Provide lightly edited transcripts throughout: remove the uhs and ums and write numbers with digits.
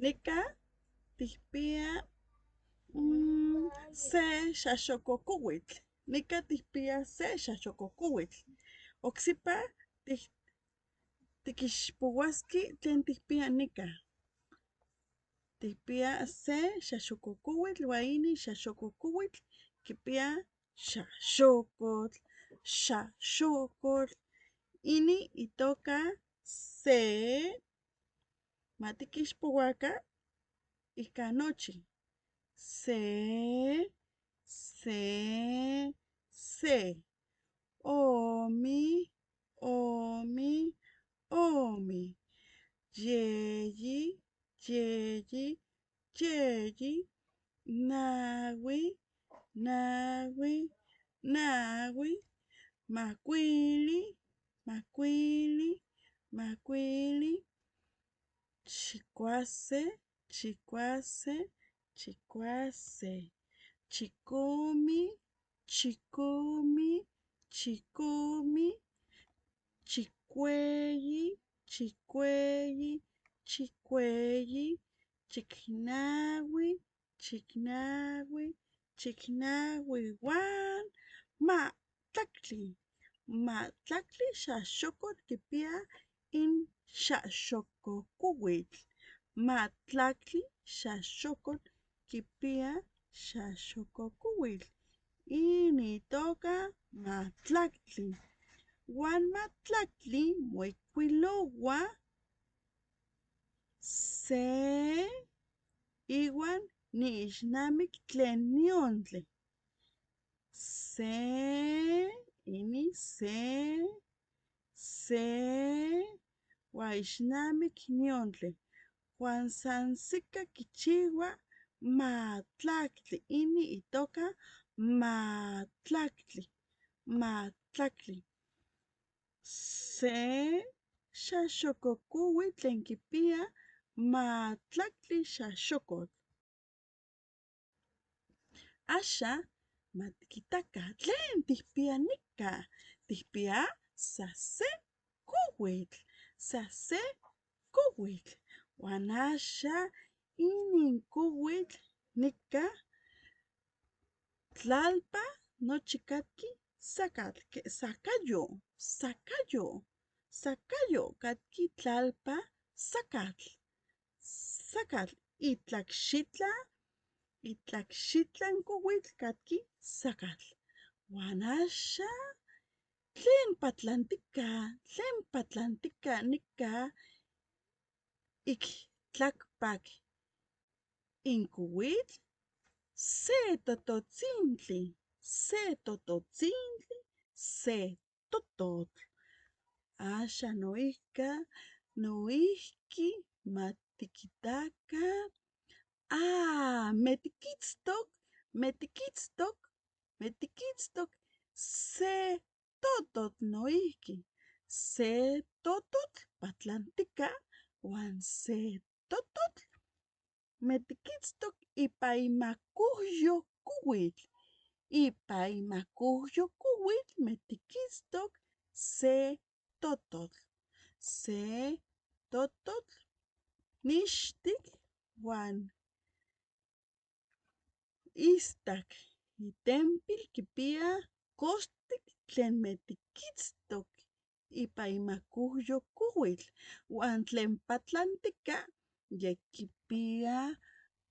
Nica tijpiya se xaxococuitl. Nica tijpiya se xaxococuitl. Oksipa tikixpohuaski tlen tijpiya nica. Tijpiya se xaxococuitl huan inin xaxococuitl quipiya xaxocotl, xaxocotl. Inin itoca se, ma tikixpohuaca ica nochi. Se, se, se. Omi, omi, omi. Yeyi, yeyi, yeyi. Nahui, nahui, nahui. Macuili, macuili, macuili. Chicuase, chicuase, chicuase. Chicome, chicome, chicome. Chicueyi, chicueyi, chicueyi. Chicnahui, chicnahui, chicnahui. Huan mahtlactli. Mahtlactli xaxocotl quipiya in xaxococuitl. Mahtlactli xaxocotl quipiya xaxococuitl. Inin itoca mahtlactli. Huan mahtlactli moijcuilohua se iuan niixnamic tlen niontli. Se, inin se, se, huan ixnamic niontli. Huan san seca quichiua mahtlactli. Inin itoca mahtlactli, mahtlactli. Se xaxococuitl tlen quipiya mahtlactli xaxocotl. Axa ma tiquitaca tlen tijpiya nica. Tijpiya sa se couitl, sa se couitl. Huan axa inin couitl nica tlalpa nochi catqui sacatl, que sacayo, sacayo, sacayo catqui tlalpa sacatl, sacatl. Itlacxitla, itlacxitla in couitl catqui sacatl. Huan axa tlen patlantica, tlen patlantica nica ic tlacpac in couitl, se tototzintli, se tototzintli, se tototl. Axa noihca, noihqui ma tiquitaca. Ah, metiquitztoc, metiquitztoc, metiquitztoc se tototl noihqui. Se tototl patlantica huan se tototl metiquitztoc ipa imacuhyo couitl. Ipa imacuhyo couitl metiquitztoc se tototl. Se tototl nixtic huan istac itempil quipiya costic tlen metiquitztoc ipa imacuhyo couitl. Huan tlen patlantica yec quipiya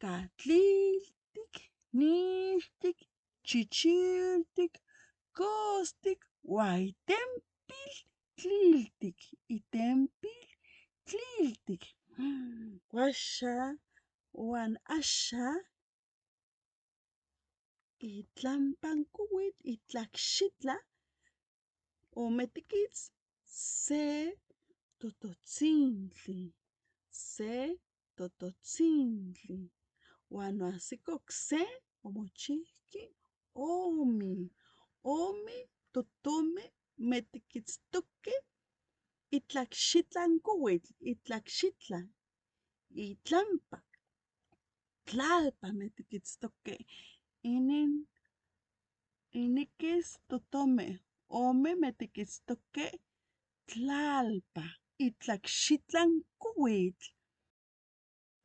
catliltic, nixtic, chichiltic, costic huan itempil tliltic, itempil tliltic. Huaxa huan axa itlampa couitl itlacxitla ometiquitz se tototzintli, se tototzintli. Huan oahsico ocse omochihqui omi, omi totome metiquitztoque itlacxitla in couitl, itlacxitla, itlampa, tlalpa metiquitztoque. Inin, iniquis totome, ome metiquitztoque tlalpa, itlacxitla in couitl.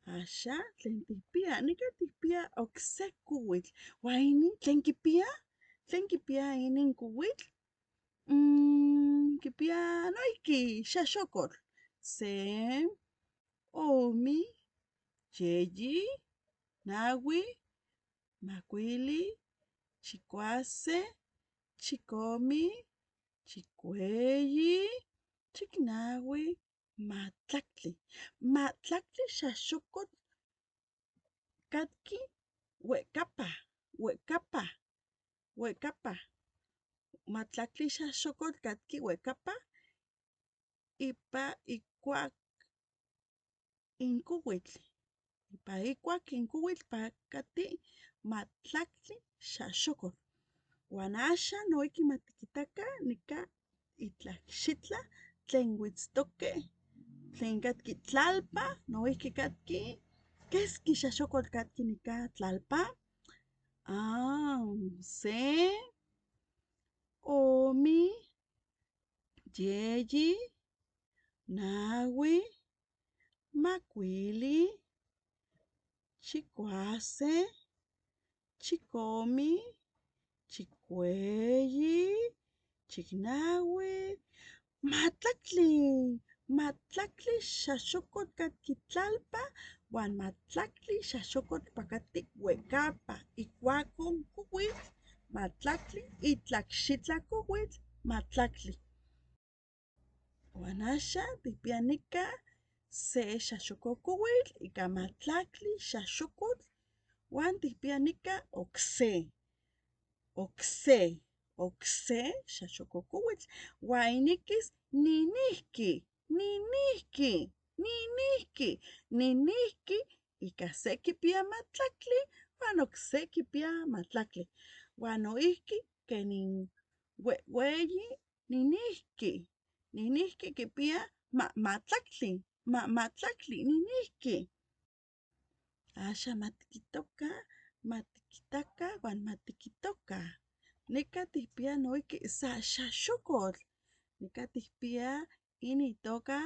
Axa tlen tijpiya, nica tijpiya okse couitl. Huan inin tlen quipiya? Tlen quipiya inin couitl? Quipiya noijqui xaxocotl. Se, omi, yeyi, nahui, macuili, chicuase, chicomi, chicueyi, chicnahui, mahtlactli. Mahtlactli xaxocotl catqui huehcapa, huehcapa, huehcapa. Mahtlactli xaxocotl catqui huehcapa ipa icuac in couitl. Ipa icuac in couitl pa cati mahtlactli xaxocotl. Huan axa noijqui ma tiquitaca nica itlacxitla tlen huitztoque, tlen catqui tlalpa, noijqui catqui, ¿quesqui xaxocotl catqui nica tlalpa? Ah, se, omi, yeyi, nahui, macuili, chicuase, chicomi, chicueyi, chicnahui, mahtlactli. Mahtlactli xaxocotl catqui tlalpa huan mahtlactli xaxocotl pa cati huehcapa. Icuaco couitl, mahtlactli, itlacxitla couitl, mahtlactli. Huan axa tijpiya nica se xaxococouitl ica mahtlactli xaxocotl huan tijpiya nica okse, okse, okse xaxococouitl. Huan iniquis ninihqui, ninihqui, ninihqui, ninihqui ica se quipiya mahtlactli huan okse quipiya mahtlactli. Huan noijqui quenin huehueyi ninihqui, ninihqui quipiya mahtlactli, mahtlactli ninihqui. Axa ma tiquitoca, ma tiquitaca huan ma tiquitoca. Nica tijpiya noijqui sa xaxocotl. Nica tijpiya inin itoca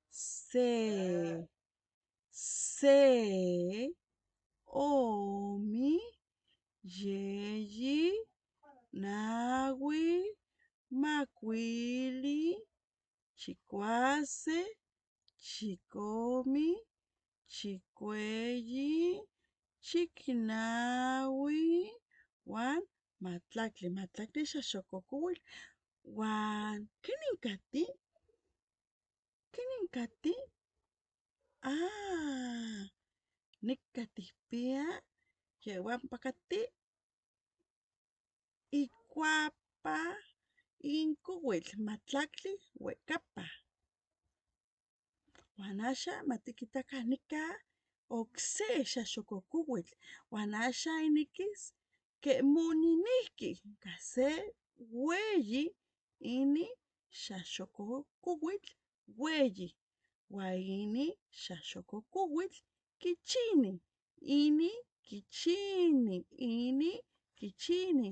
se, se, omi, yeyi, nahui, macuili, chicuase, chicomi, chicueyi, chicnahui, huan mahtlactli, mahtlactli xaxococouitl. Huan ¿quenin cati? ¿Quenin cati? Ah, nica tijpiya yehuampa cati icuapa in couitl mahtlactli huehcapa. Huan axa ma tiquitaca nica okse xaxococouitl. Huan axa iniquis que moninihqui ica se hueyi ini xaxococouitl hueyi. Huan ini xaxococouitl quichini, ini quichini, ini quichini,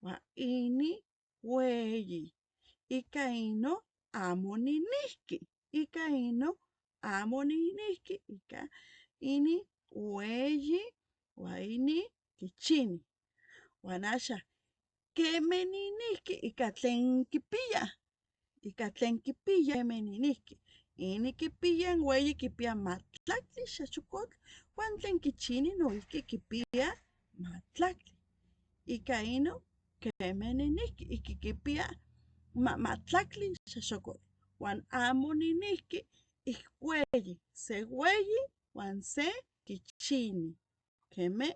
huan ini hueyi. Ica ino amo ninihqui, ica ino amo ninihqui, ica ini hueyi huan ini quichini. Huan axa queme ninihqui ica tlen quipiya, ica tlen quipiya queme ninihqui. Ini quipiya hueyi quipiya mahtlactli xaxocotl huan tlen quichini noijqui quipiya mahtlactli. Ica ino queme ninihqui, iqui quipiya mahtlactli xaxocotl. Huan amo ninihqui ic hueyi, se hueyi huan se quichini. Queme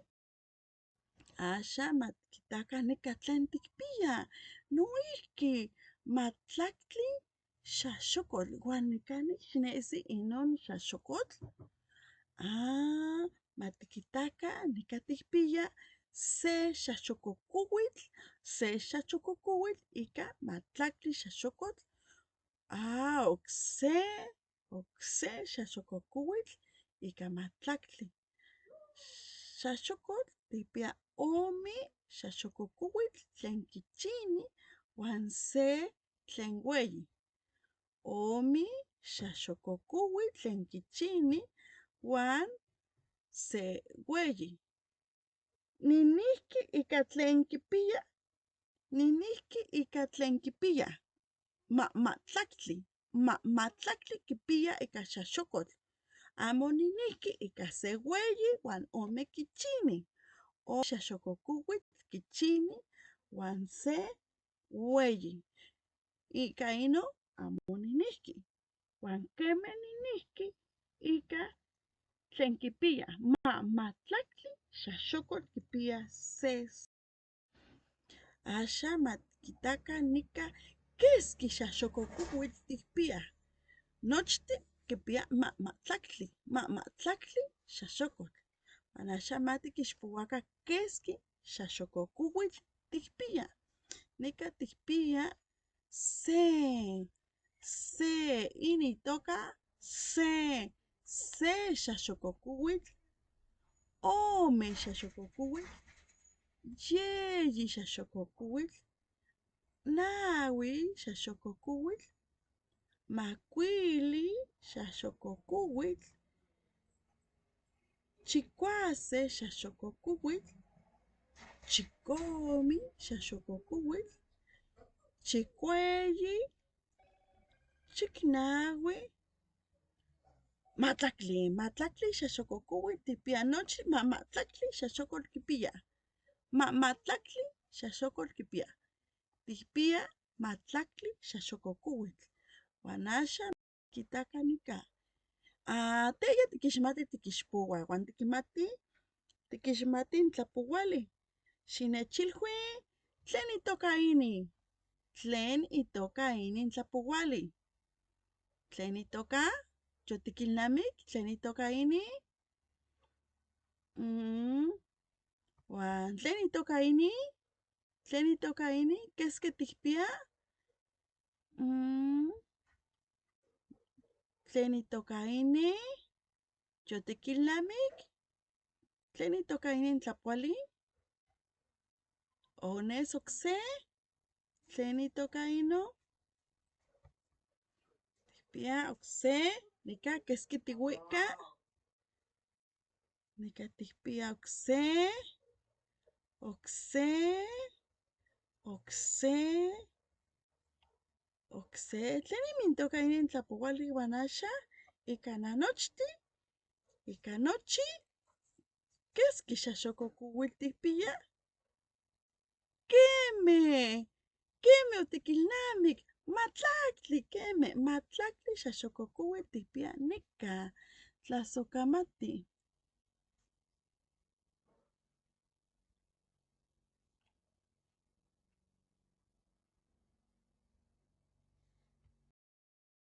axa ma tiquitaca nica tlen ticpiya. Noijqui mahtlactli xaxocotl. Huan nica nicnesi inon xaxocotl. Ah, ma tiquitaca nica tijpiya se xaxococouitl, se xaxococouitl ica mahtlactli xaxocotl. Ah, okse, okse xaxococouitl ica mahtlactli xaxocotl. Tijpiya omi xaxococouitl tlen quichini huan se tlen hueyi. Omi xaxococouitl tlen quichini huan Se hueyi. Ninijqui ica tlen quipiya, ninijqui ica tlen quipiya. Mahmatlactli, mahmatlactli quipiya ica xaxocotl. Amo ninijqui ica se hueyi huan ome quichini. O xaxococuhuitl quichini huan se hueyi. Ica ino amo ninijqui. Huan queme ninijqui ica tlen quipiya. Mahmatlactli xaxocotl quipiya se. Axa ma tiquitaca nica quesqui xaxococuhuitl tijpiya. Nochtin quipiya mahmatlactli, mahmatlactli xaxocotl. Huan axa ma tiquixpohuaca quesqui xaxococuhuitl tijpiya. Nica tijpiya se, se, inin itoca se, se xaxococuhuitl, ome xaxococuhuitl, yeyi xaxococuhuitl, nahui xaxococuhuitl, macuili xaxococuhuitl, chicuase xaxococuhuitl, chicomi xaxococuhuitl, chicueyi, chicnahui, matlactli, matlactli xaxococuhuitl tijpiya nochi mahmatlactli xaxocotl quipiya. Mahmatlactli xaxocotl quipiya. Tijpiya matlactli xaxococuhuitl. Huan axa quitaca nica. Ah, te ya tiquixmati tiquixpohua huan tiquimati, tiquixmati in tlapohuali. Xinechilhui tlen itoca inin. Tlen itoca inin tlapohuali. Tlen itoca? Yotiquilnamic tlen itoca inin? Huan tlen itoca inin? Tlen itoca inin? Quesqui tijpiya? Tlen itoca inin? Yotiquilnamic? Tlen itoca inin tlapohuali? Ones ocse? Tlen itoca ino? Tijpiya ocse, nica quesqui tihuica? Nica tijpiya ocse, ocse, ocse, ocse. Tlen imintoca inin tlapohuali huan axa ica nanochtin, ica nochi, quesqui xaxococuhuitl tijpiya? Queme, queme otiquilnamic, matlactli, queme, matlactli xaxococuhuitl tijpiya nica. Tlasocamati.